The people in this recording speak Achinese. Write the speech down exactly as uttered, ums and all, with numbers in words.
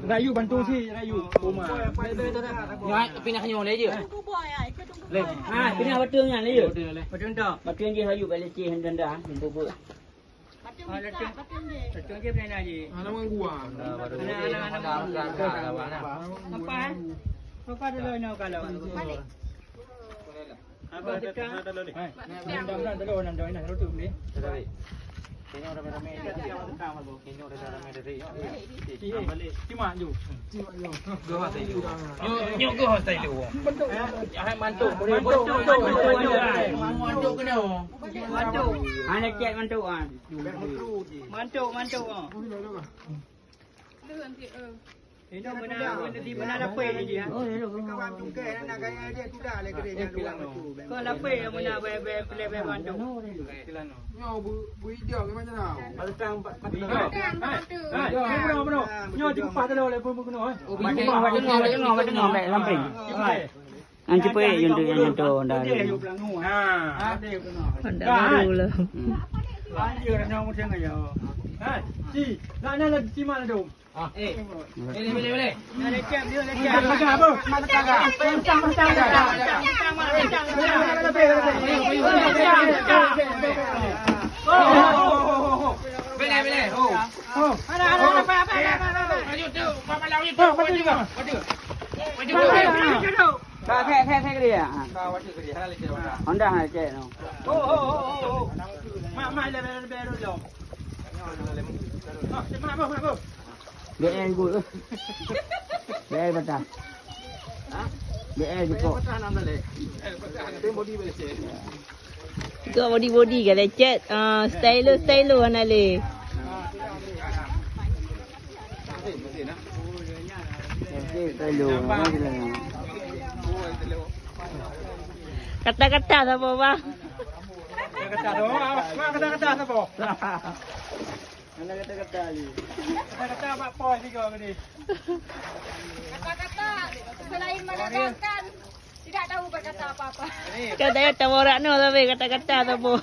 Rayu bantu si, rayu. Rumah. Ya, pinah nyoe lé je. Lé. Ha, pinah bateueng nyan lé je. Bateueng dah. Bateueng jih rayu bak leceh dan dah. Bubuk. Bateueng jih, bateueng jih. Bateueng jih pinah jih. Anak menggua. Anak, anak, anak. Apa, eh? Apa dulu ni kalau? Balik. Abang tekan. Hai. Nang dong, nang dong, nang dong, nang dong, nang dong. Tadi. Kayaknya udah ramai-ramai. Kayaknya udah ramai dari. Cuma ju. Cuma ju. Gua hotel itu. Nyok, nyok gua hotel itu. Hai mantu. Mantu, mantu, mantu. Mantu kena. Mantu. Hana cek mantu ah. Mantu, mantu ah. Ini benar, benar lapar ni dia. Oh, ya, kawan tungkai nak gaya dia tu dah lagi dia. Kau lapar yang benar, bai, bai, pilih, bai, bantu. Nyoe bu, bu ijak ke macam mana? Batang, batang. Hai, hai, benar, benar. Nyoe jumpa dah oleh pun kena, eh. Batang, batang, batang, batang, batang, batang. An ceupet yun tu, yun tu, Honda. Ha. Honda baru lah. Hmm. Anjir, nak macam mana ya? Ha, si, nak, nak, nak, si mana tu? Ah. Eh. Boleh, boleh, boleh. Nak lecet, dia lecet. Nak lecet apa? Nak lecet apa? Boleh, boleh. Oh, oh, oh, oh, oh. Boleh, boleh. Oh. Oh. Ada, ada, ada, apa, apa, apa, apa. Maju tu, Bapak Lawi tu. Maju juga. Maju. Maju. Maju. Maju. Ka, ka, ka, ka dia. Ha. Honda ha cek no. Oh, oh, oh, oh, oh. Mak, mak, lebih, lebih dulu. Ah, mak, mak, mak, mak. B L go. B L patah. Ha? B L jukok. Patah enam tadi. Patah. Tim body boleh cek. Kau body-body kan lecet. Ah, stylo, stylo hana le. Stylo. Kata-kata saboh, bah. Kata-kata saboh. Kata-kata saboh. Hana kata-kata lé. Kata-kata bak pos tiga tadi. Kata-kata selain menegangkan, tidak tahu berkata apa-apa. Kata-kata borak no tapi kata-kata saboh.